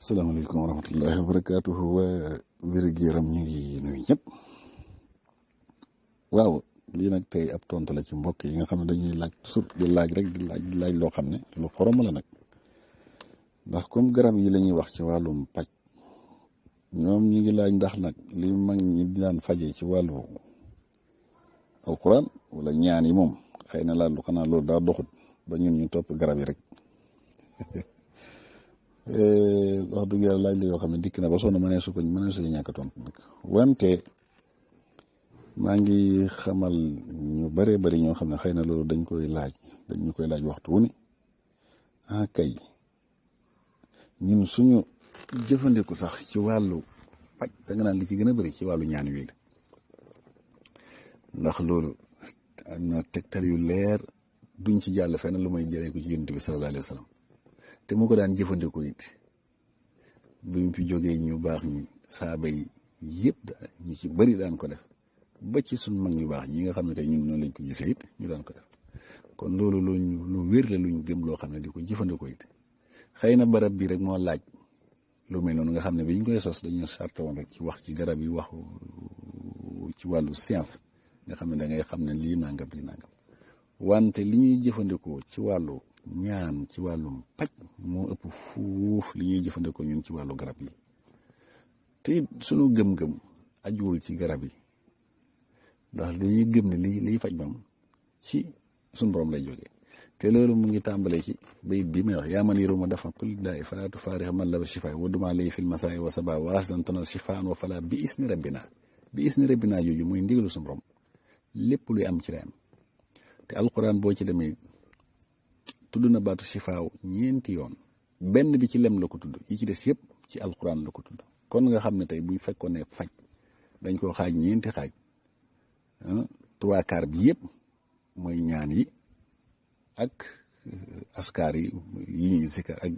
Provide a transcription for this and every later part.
salaamaaleykum wa rahmatullahi wa barakaatuhu waa wér-gu-yaram ñu ngi nuyu ñëpp waaw lii nag tey ab tontu la ci mbokk yi nga xam ne dañuy laaj toujours di laaj rek di laaj loo xam ne lu xorom la nag ndax comme garab yi la ñuy wax ci wàllum paj ñoom ñu ngi laaj ndax nag li mag ñi daan faje ci wàllu alquran wala ñaan yi moom xëy na laal lu xanaa loolu daa doxut ba ñun ñu topp garab yi rek wax dëgg yàlla laaj la yoo xam ne dikk na ba sonn mënee su ñàkk a tontu nag wante maa ngi xamal ñu bëree bëri ñoo xam ne xëy na loolu dañ ñu koy laaj waxtu wu ne kay ñun suñu jëfandiku sax ci wàllu paj da nga naan li ci gën a bëri ci wàllu ñaan wi la ndax loolu am na tegtal yu leer duñ ci jàll fenn lu may jëlee ko ci yonent bi sallallahu alayhi wa sallam te mu ko daan jëfandikoo it bi mu fi jógee ñu baax ñi saaba yi yëpp ñu ci bëri daan ko def ba ci suñ mag ñu baax ñi nga xam ne tey ñun noonu lañ ko gisee it ñu daan ko def kon loolu lu wér la luñ gëm loo xam ne di ko jëfandikoo it xëy na barab bi rek moo laaj lu mel noonu nga xam ne bi ñu koy sos dañu sarta woon rek ci wax ci garab yi wax ci wàllu science nga xam ne da ngay xam ne lii nangam wante li ñuy jëfandikoo ci wàllu ñaan ci wàllum paj moo ëpp fuuf li ñuy jëfandikoo ñun ci wàllu garab yi te it sunu gëm-gëm ajuwul ci garab yi ndax dañuy gëm ne liy faj moom ci suñu borom lay jógee te loolu mu ngi tàmbalee ci bayit bi may wax yaa man yëruma dafa kulli daay falaa tufaarix man la ba shifaay wa duma lay fil masaay wa sabaa wa rasan tanal shifaan wa falaa bi isni rabbina jooju mooy ndigalu suñu borom lépp luy am ci lay am te alquran boo ci demee tudd na baatu shifaaw ñeenti yoon benn bi ci lem la ko tudd yi ci des yëpp ci alquran la ko tudd kon nga xam ne tey buy fekkoon ne faj dañ koo xaaj ñeenti xaaj trois quarts bi yëpp mooy ñaan yi ak askar yi ñuy sikar ak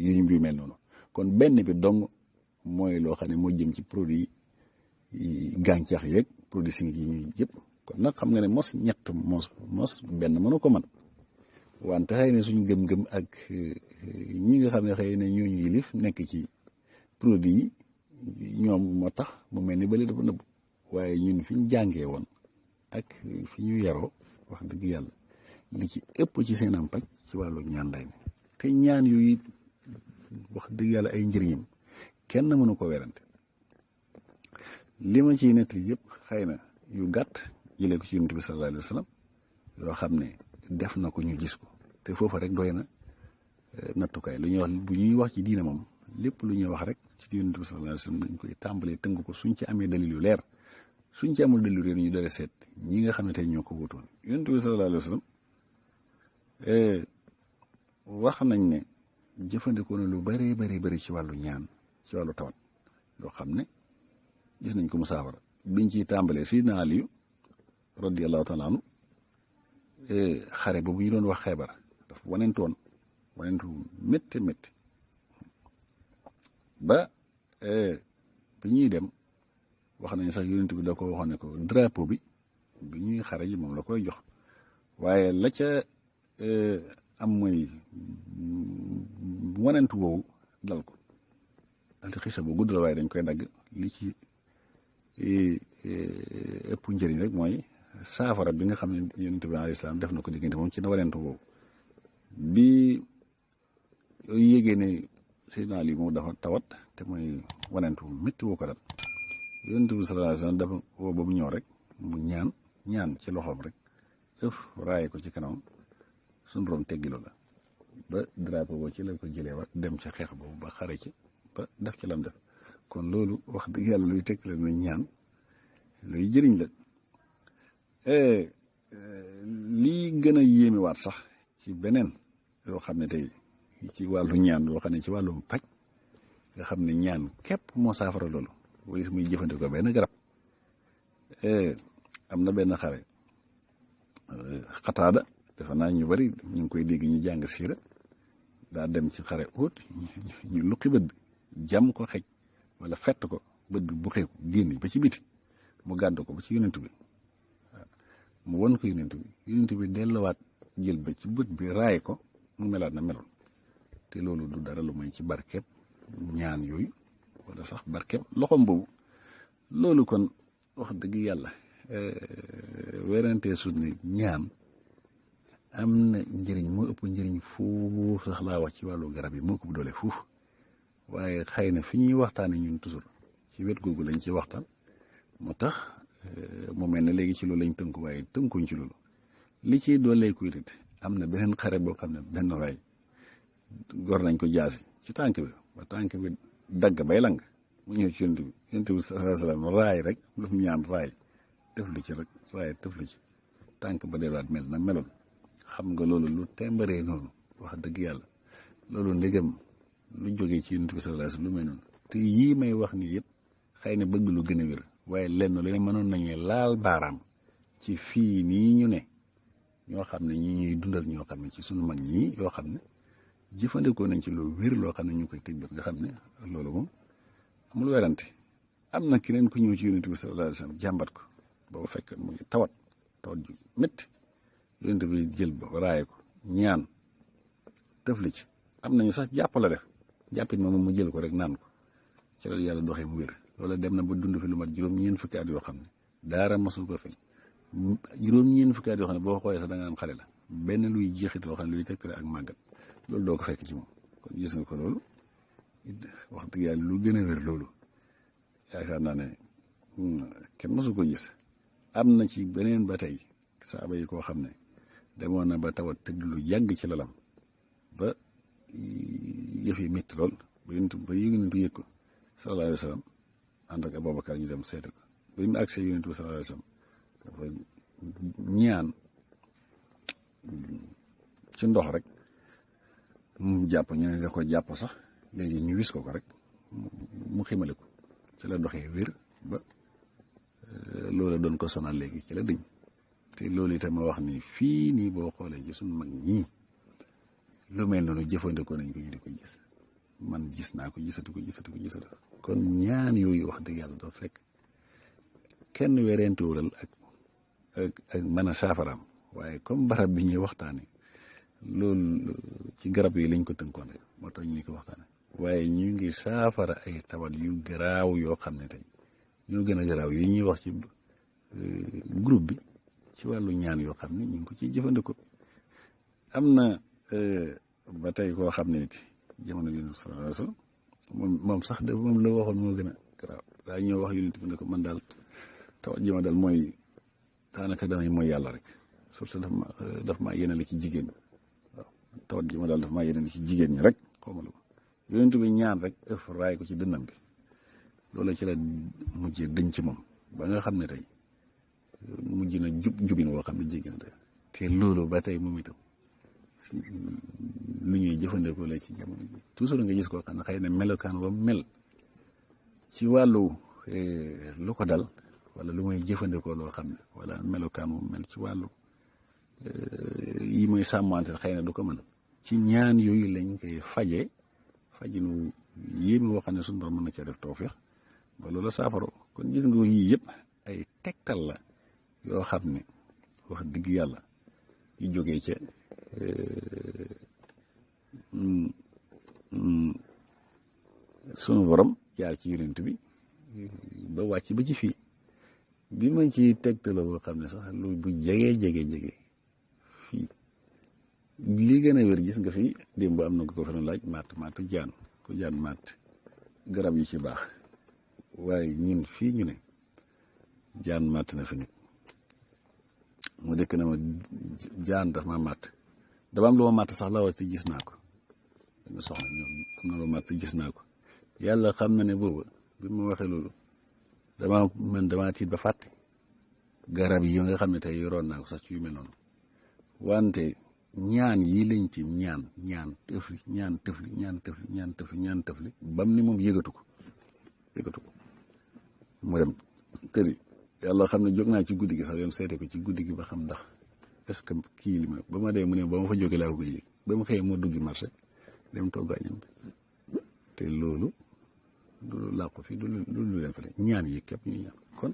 yu ñu mel noonu kon benn bi dong mooy loo xam ne moo jëm ci produit gàncax yeeg produit chimique yi ñuy yëpp kon nag xam nga ne mos ñett mos benn mënu ko man wante xëy na suñu gëm-gëm ak ñi nga xam ne xëy na ñooñu yilif nekk ci produit yi ñoom moo tax mu mel ni bële dafa nëbb waaye ñun fi ñu jàngee woon ak fi ñu yaroo wax dëgg yàlla li ci ëpp ci seen am paj ci wàllu ñaan lay ne te ñaan yooyu wax dëgg yàlla ay njëriñam kenn mënu ko werante li ma ciy nettali yëpp xëy na yu gàtt jëlee ko ci yonent bi sallallahu alayhi wa sallam yoo xam ne def na ko ñu gis ko te foofa rek doy na nattukaay lu ñuy wax bu ñuy wax ci diine moom lépp lu ñuy wax rek ci yonent bi sallallahu alayhi wa sallam dañ koy tàmbalee tënk ko suñ ci amee dalil yu leer suñ ci amul dalil yu leer ñu dara seet ñi nga xam ne tey ñoo ko wutoon yonent bi sallallahu alayhi wa sallam wax nañ ne jëfandikoo na lu bari ci wàllu ñaan ci wàllu tawat loo xam ne gis nañ ko mu saafara biñ ciy tàmbalee Sayyidina Aliyu radiyallahu taala anhu xare boobu ñu doon wax Xaybar dafa wanentu métti ba bi ñuy dem wax nañ sax yonent bi da ko waxoon ne ko drapeau bi ñuy xare ji moom la koy jox waaye la ca am mooy wanentu woowu dal ko daldi xisa bu gudd la waaye dañ koy dagg li ci ëpp njëriñ rek mooy saafara bi nga xam ne yonent bi alayhi salaam def na ko diggante moom ci na wanentu woowu bi yégée ne Seydina Ali moom dafa tawat te mooy wanentu métti woo ko dal yonent bi sallallahu alayhi wasallam dafa woo ba mu ñëw rek mu ñaan ci loxoom rek raaye ko ci kanam suñu borom teggilo la ba drapeau boo ci la ko jëlee wa dem ca xeex boobu ba xare ci ba def ci lam def kon loolu wax dëgg yàlla luy tegg la na ñaan luy jëriñ la lii gën a yéemewaat sax ci beneen yoo xam ne tey ci wàllu ñaan loo xam ne ci wàllum paj nga xam ne ñaan képp moo saafara loolu wala muy jëfandikoo benn garab am na benn xare Xataada defe naa ñu bari ñu ngi koy dégg ñu jàng siira daa dem ci xare óot ñu luqi bët bi jam ko xej wala fett ko bët bi bu xeeku génn ba ci biti mu gàdd ko ba ci yonent bi mu won ko yonent bi delluwaat jël ba ci bët bi raay ko mu melaat na meloon te loolu du dara lu may ci barkeeb ñaan yooyu wala sax barkeem loxoom boobu loolu kon wax dëgg yàlla werante su ne ñaan am na njëriñ moo ëpp njëriñ fuuf sax laa wax ci wàllu garab yi moo ko doole fuuf waaye xëy na fi ñuy waxtaane ñun toujours ci wet googu lañ ci waxtaan moo tax mu mel ne léegi ci loolu lañ tënku waaye tënkuñ ci loolu li ciy doolee kuy it am na beneen xare boo xam ne benn waay gor nañ ko jaasi ci tànk bi ba tànk bi dagg bay lang mu ñëw ci yonent bi sallallahu alayhi wasallam raay rek lu mu ñaan raay tëfli ci rek raay tëfli ci tànk ba delluwaat mel na meloon xam nga loolu lu tembaree noonu wax dëgg yàlla loolu ndegam lu jógee ci yonent bi sallallahu alayhi wasallam lu mel noonu te yii may wax nii yëpp xëy na bëgg lu gën a wér waaye lenn lu ne mënoon nañu laal baaraam ci fii nii ñu ne ñoo xam ne ñi ñuy dundal ñoo xam ne ci suñu mag ñii yoo xam ne jëfandikoo nañ ci lu wér loo xam ne ñu koy tëj nga xam ne loolu moom amul werante am na keneen ku ñëw ci yonent bi sallallahu alayhi wasallam jàmbat ko boobu fekk mu ngi tawat ju métti yonent bi jël ba raaye ko ñaan tëfli ci am nañu sax jàpp la def jàppit moom mu jël ko rek naan ko ci la yàlla doxee mu wér loolu dem na ba dund fi lu mat juróom-ñeent fukki at yoo xam ne daara mosul ko feeñ juróom-ñeent fukki at yoo xam ne boo xoolee sax da nga am xale la benn luy jeexit loo xam ne luy tekkale ak màggat loolu doo ko fekk ci moom kon gis nga ko loolu wax dëgg yàlla lu gën a wér loolu yaakaar naa ne kenn mosu ko gis am na ci beneen ba tey saaba yi koo xam ne demoon na ba tawat tëdd lu yàgg ci lalam ba yëf yi métti lool ba yëngu yëg ko sallallahu alayhi wa sallam ànd ak Abubakar ñu dem seete ko ba mu agsee yonent bi sallallahu alayhi wa sallam dafa ñaan ci ndox rek mu jàpp ñu ne da ko jàpp sax léegi ñu wis ko rek mu ximale ko ci la doxee wér ba loola doon ko sonal léegi ci la dëñ te loolu itam ma wax ni fii nii boo xoolee ci suñu mag ñii lu mel noonu jëfandikoo nañ ko ñu di ko gis man gis naa ko gisatu ko kon ñaan yooyu wax dëgg yàlla dafa fekk kenn werentewulal ak mën a saafaraam waaye comme barab bi ñuy waxtaane loolu ci garab yi lañ ko tënkoon rek moo tax ñu ko waxtaane waaye ñu ngi saafara ay tawat yu garaaw yoo xam ne tey ñoo gën a garaaw yi ñuy wax ci groupe bi ci wàllu ñaan yoo xam ne ñu ngi ko ciy jëfandikoo am na ba tey koo xam ne jamono bi sallallahu alayhi wasallam moom sax de moom la waxoon moo gën a garaaw daa ñëw wax yonent bi ne ko man daal tawat ji ma daal mooy daanaka damay mooy yàlla rek surtout daf maa yéenale ci jigéen waaw tawat ji ma daal daf maa yéenale ci jigéen ñi rek xawma la ko yonent bi ñaan rek ëf raay ko ci dënnam bi loolu ci la mujjee dëñ ci moom ba nga xam ne tey mujj na jubin woo xam ne jéggi na te loolu ba tey moom itam lu ñuy jëfandikoo la ci jamono ji toujours nga gis koo xam ne xëy na melokaan ba mel ci wàllu lu ko dal wala lu muy jëfandikoo loo xam ne wala melokaan bu mel ci wàllu yi muy sàmmante xëy na du ko mën ci ñaan yooyu lañ koy fajinu yéemi woo xam ne suñu borom mën na cee def tawfiix ba loolu saafaro kon gis nga yii yëpp ay tegtal la yoo xam ne wax dëgg yàlla yu jógee ca sunu borom jaar ci yonent bi ba wàcc ba ci fii bi ma ci tegtaloo boo xam ne sax lu bu jege fii li gën a wér gis nga fi démb am na ko fa laaj maatu jaan ku jaan maat garab yi ci baax waaye ñun fii ñu ne jaan matt na fi nit mu dëkk na ma jaan daf ma matt dama am lu ma matt sax la war te gis naa ko dama soxna ñoom am na lu matt gis naa ko yàlla xam na ne booba bi ma waxee loolu dama tiit ba fàtte garab yi nga xam ne tey yoroon naa ko sax ci yu mel noonu wante ñaan yi lañ ci ñaan tëfli bam ni moom yëgatu ko mu dem tëri yàlla xam ne jóg naa ci guddi gi sax dem seete ko ci guddi gi ba xam ndax est-ce que kii li ma ba ma dee mu ne ba ma fa jógee laa ko yëg ba mu xëyee moo duggi marché dem togg añam bi te loolu du làqu fi du lu leen fa de ñaan yi képp ñu ñaan kon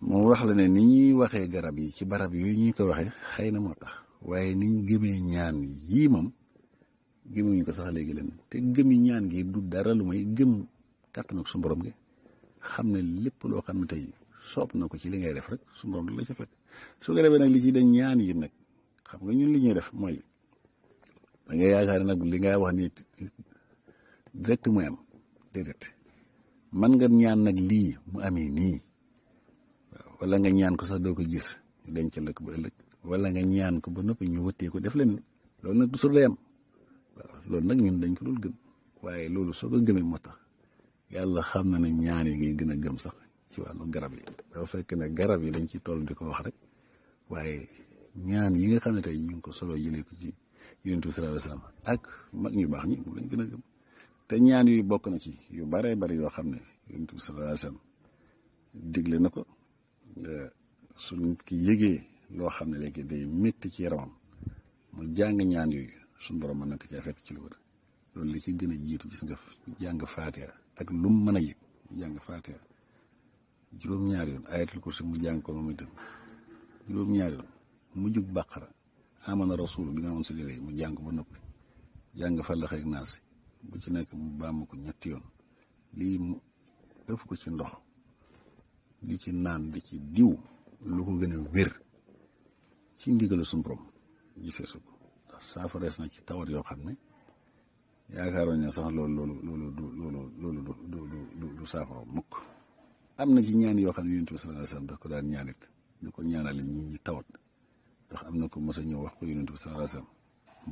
moo wax la ne ni ñuy waxee garab yi ci barab yooyu ñu ko waxee xëy na moo tax waaye ni ñu gëmee ñaan yii moom gëmuñu ko sax léegi leen te gëmi ñaan gi du dara lu may gëm kàttan ak suñu borom gi xam ne lépp loo xam ne tey soob na ko ci li ngay def rek suñu borom la ca fekk su ko defee nag li ci dañ ñaan yi nag xam nga ñun li ñuy def mooy da nga yaakaar nag li nga wax ni direct mooy am déedéet man nga ñaan nag lii mu amee nii waaw wala nga ñaan ko sax doo ko gis ñu denc la ko ba ëllëg wala nga ñaan ko ba noppi ñu wëttee ko def leen loolu nag du sur lay am waaw loolu nag ñun dañ ko dul gëm waaye loolu soo ko gëmee moo tax yàlla xam na ne ñaan yi ngay gën a gëm sax ci wàllu garab yi dafa fekk ne garab yi dañ ci toll di ko wax rek waaye ñaan yi nga xam ne tey ñu ngi ko solo jëlee ko ci yonent bi sallallahu alayhi wasallam ak mag ñu baax ñi moom lañ gën a gëm te ñaan yu bokk na ci yu baree bari yoo xam ne yonent bi sallallahu alayhi wasallam digle na ko su nit ki yëgee loo xam ne léegi day métti ci yaramam mu jàng ñaan yooyu suñu borom mën na ko cee fekk ci lu wër loolu li ci gën a jiitu gis nga jàng faatiha ak lum mën a yëg jàng faatiha juróom-ñaari yoon ayatul kursi mu jàng ko moom itam juróom-ñaari yoon mu jug bàqara amana rasulu bi nga amoon sa jëlee mu jàng ba noppi jàng Falaq ak Naas bu ci nekk mu bàmm ko ñetti yoon lii mu def ko ci ndox di ci naan di ci diw lu ko gën a wér ci ndigalu suñu borom gisee su ko ndax saafarees na ci tawat yoo xam ne yaakaaroon ne sax loolu du saafara mukk am na ci ñaan yoo xam ne Yonent bi sallallahu alayhi wasallam daf ko daan ñaanit di ko ñaanale ñi tawat ndax am na ko mos a ñëw wax ko Yonent bi sallallahu alayhi wasallam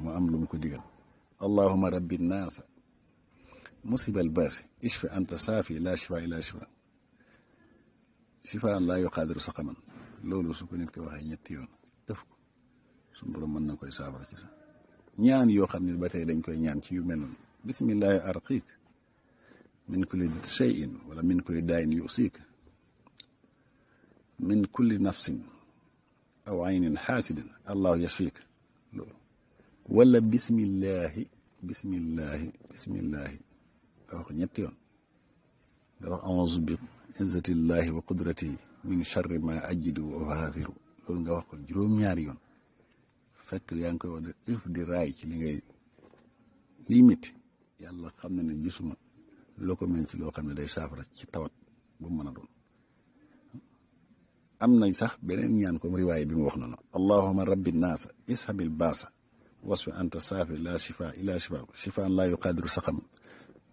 mu am lu mu ko digal allahumma rabbi naasa musibal baasi ishfi anta saafi laa shifaa illaa shifaa shifaan laa yuqaadiru saqaman loolu su ko nit ko waxee ñetti yoon def ko suñu borom mën na koy saafara ci sax ñaan yoo xam ne ba tey dañ koy ñaan ci yu mel noonu bismillahi arqiik min kulli shay'in wala min kulli daayin yusiik min kulli nafsin aw aynin xaasidin allahu yashfiik loolu wala bismillahi nga wax ñetti yoon nga wax a'uuzu bi izzatillahi wa qudratihi min sharri ma ajidu wa uhaafiru loolu nga wax ko juróom-ñaari yoon fekk yaa ngi koy wax di raay ci li ngay liy métti yàlla xam na ne gisuma loo ko mel ci loo xam ne day saafara ci tawat bu mu mën a doon am nañ sax beneen ñaan comme riwaay bi mu wax noonu allahumma rabbi naasa ishabil baasa wasfi anta saafi la shifa illa shifa shifaan laa yuqaadiru saqaman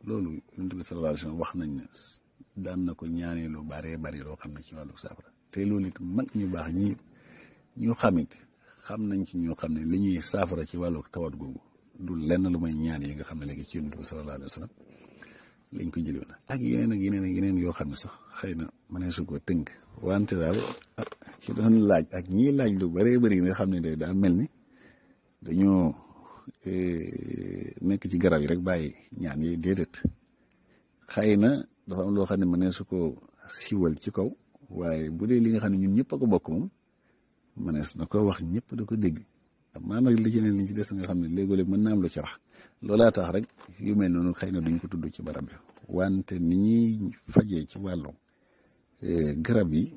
loolu Yonent bi sallallahu alayhi wasallam wax nañ ne daan na ko ñaanee lu baree bari loo xam ne ci wàllu saafara te loolu it mag ñu baax ñi ñu xamit xam nañ ci ñoo xam ne li ñuy saafara ci wàllu tawat googu du lenn lu may ñaan yi nga xam ne léegi ci Yonent bi sallallahu alayhi wasallam lañ ko jëlee woon ak yeneen yoo xam ne sax xëy na mënee su ko tënk wante daal ci doon laaj ak ñii laaj lu bëree bëri nga xam ne day daal mel ni dañoo nekk ci garab yi rek bàyyi ñaan yi déedéet xëy na dafa am loo xam ne mënee su ko siwal ci kaw waaye bu dee li nga xam ne ñun ñëpp a ko bokk moom mënees na ko wax ñëpp da ko dégg maa nag li ci ne li ci des nga xam ne léegoo-léeg mën naa am lu ci wax loolaa tax rek yu mel noonu xëy na duñ ko tudd ci barab bi wante ni ñuy fajee ci wàllu garab yi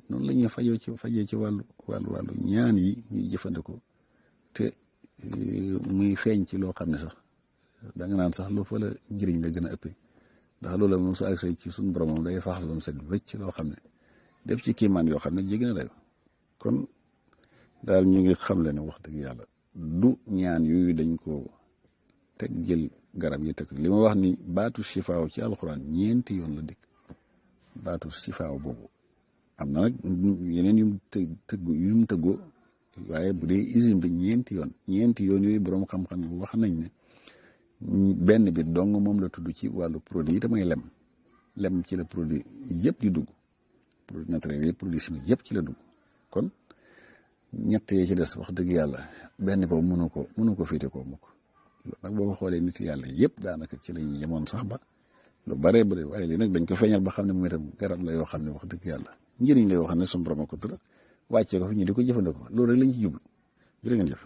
noonu la ñuy fajee ci wàllu ñaan yi ñuy jëfandikoo te muy feeñ ci loo xam ne sax da nga naan sax lu fa la njëriñ la gën a ëppee ndax loolu moom su agsee ci suñu borom moom day faxas ba mu set wécc loo xam ne def ci kiimaan yoo xam ne jéggi na dayo kon daal ñu ngi xam le ne wax dëgg yàlla du ñaan yooyu dañ ko teg jël garab yi teg li ma wax ni baatu sifaaw ci alxuraan ñeenti yoon la dikk baatu sifaaw boobu am na nag yeneen yu mu tëggoo waaye bu dee usine bi ñeenti yoon yooyu borom xam-xam yi wax nañ ne benn bi dong moom la tudd ci wàllu produit yi damay lem ci la produit yëpp di dugg produit naturel yi produit chimique yëpp ci la dugg kon ñett yee ci des wax dëgg yàlla benn boobu mënu ko féete koo mukk nag boo ko xoolee nit yàlla yëpp daanaka ci lañu yemoon sax ba lu baree bëri waaye lii nag dañ ko feeñal ba xam ne moom itam garab la yoo xam ne wax dëgg yàlla njëriñ la yoo xam ne suñu borom a ko tëral wàccee ko fi ñu di ko jëfandikoo loolu rek lañ ci jublu jërë ngeen jëf